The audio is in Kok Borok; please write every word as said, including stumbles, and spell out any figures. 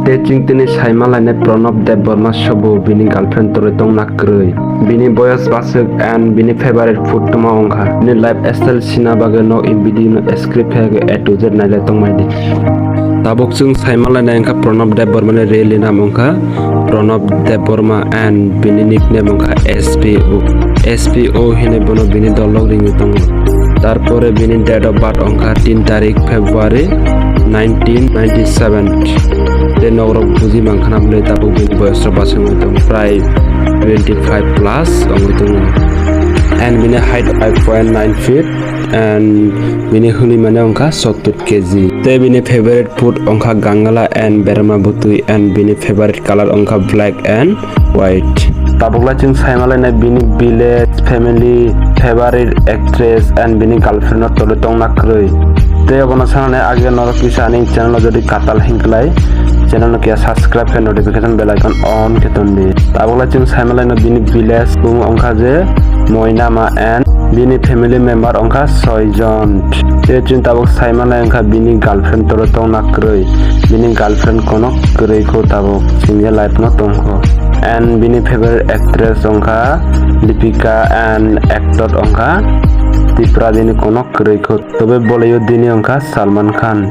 Tei chwng tini saima lainai Pranab Debbarma sobo bini girlfriend torwi tongna kwrwi. Bini boyos bwswk and bini favorite food tongma wngkha. Bini lifestyle sina bagwi no in video no skip khe A to Z nailai tongmani. Tabuk chwng saima lainai wngkha Pranab Debbarma ni real name wngkha Pranab Debbarma and bini nickname wngkha S P O. S P O hinwi bono bini dolok ringwi tongo. Tarpore bini date of birth wngkha tin tarik February nineteen ninety-seven. Tei nokrok buji mankha na bwlwi tabuk bini boyos rok bwswk wngwi tongo, prai twenty five plus wngwi tongo. And bini height five point nine feet and bini hwnwi mane wngkha sottur K G. Tei bini favorite food wngkha gangala and berma bwtwi and bini favorite color wngkha black and white. Tabuk lai chwng saima lainai bini village, family, favorite actress and bini girlfriend no tole tongna kwrwi. Tei obono sanani age norok kisa ani channel o jodi katal hinklai channel no kisa subscribe khe notification bell icon on khe tondi. Tabuk lai chwng saima lainai bini village bung wngkha je Moinama and bini family member wngkha soi jon. Tei chwng tabuk saima lai wngkha bini girlfriend tole tongna kwrwi. Bini girlfriend kono kwrwi kho tabuk chini life no tongkho. And bini favorite actress wngkha Deepika and actor wngkha Tipra bini kono kwrwi kho. Tobe bolio dini wngkha Salman Khan.